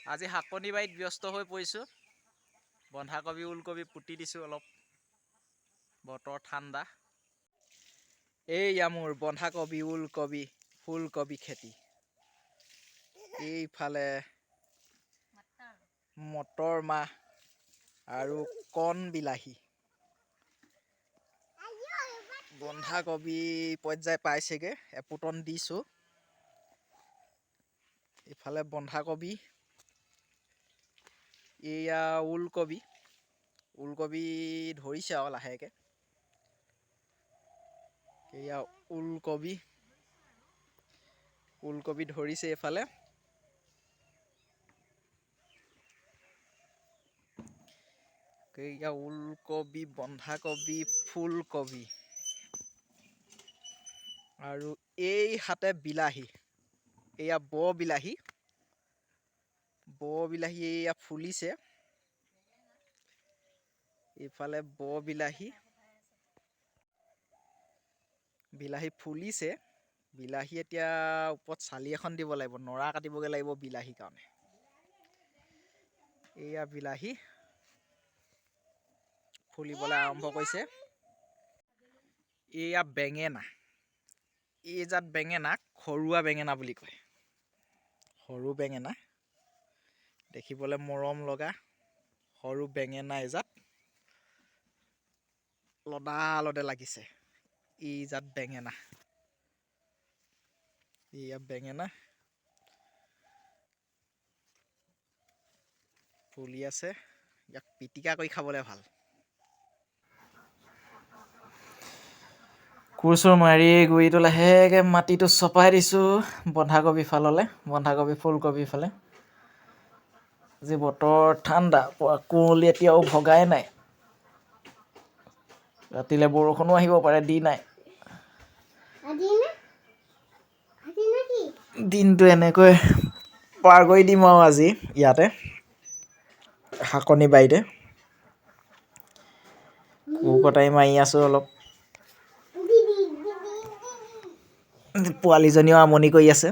আজি শাকনি বাৰীত ব্যস্ত হৈ পৰিছোঁ। বন্ধাকবি ওলকবি পুতি দিছোঁ অলপ, বতৰ ঠাণ্ডা। এইয়া মোৰ বন্ধাকবি ওলকবি ফুলকবি খেতি। এইফালে মটৰ মাহ আৰু কণ বিলাহী। বন্ধাকবি পৰ্যায় পাইছেগৈ, এপোটন দিছোঁ। ইফালে বন্ধাকবি, এয়া ওলকবি। ওলকবি ধৰিছে আৰু লাহেকৈ। এয়া ওলকবি, ওলকবি ধৰিছে এইফালে। এয়া ওলকবি, বন্ধাকবি, ফুলকবি আৰু এই হাতে বিলাহী। এয়া বৰ বিলাহী, বৰ বিলাহী এয়া ফুলিছে। এইফালে বৰ বিলাহী, বিলাহী ফুলিছে। বিলাহী এতিয়া ওপৰত চালি এখন দিব লাগিব, নৰা কাটিবগৈ লাগিব বিলাহীৰ কাৰণে। এয়া বিলাহী ফুলিবলৈ আৰম্ভ কৰিছে। এয়া বেঙেনা, এই জাত বেঙেনা খৰুৱা বেঙেনা বুলি কয়। সৰু বেঙেনা, দেখিবলৈ মৰম লগা সৰু বেঙেনা এজাত, লদা লদে লাগিছে এই জাত বেঙেনা। এয়া বেঙেনা ফুলি আছে, ইয়াক পিটিকা কৰি খাবলৈ ভাল। কোৰ চোৰ মাৰি গুৰিটো লাহেকৈ মাটিটো চপাই দিছোঁ বন্ধাকবি ফাললৈ, বন্ধাকবি ফুলকবি ফালে। আজি বতৰ ঠাণ্ডা, কুঁৱলী এতিয়াও ভগাই নাই। ৰাতিলৈ বৰষুণো আহিব পাৰে, দি নাই। দিনটো এনেকৈ পাৰ কৰি দিম আৰু আজি ইয়াতে শাকনি বাৰীতে। কোৰ কটাৰী মাৰি আছোঁ অলপ। পোৱালীজনীও আমনি কৰি আছে।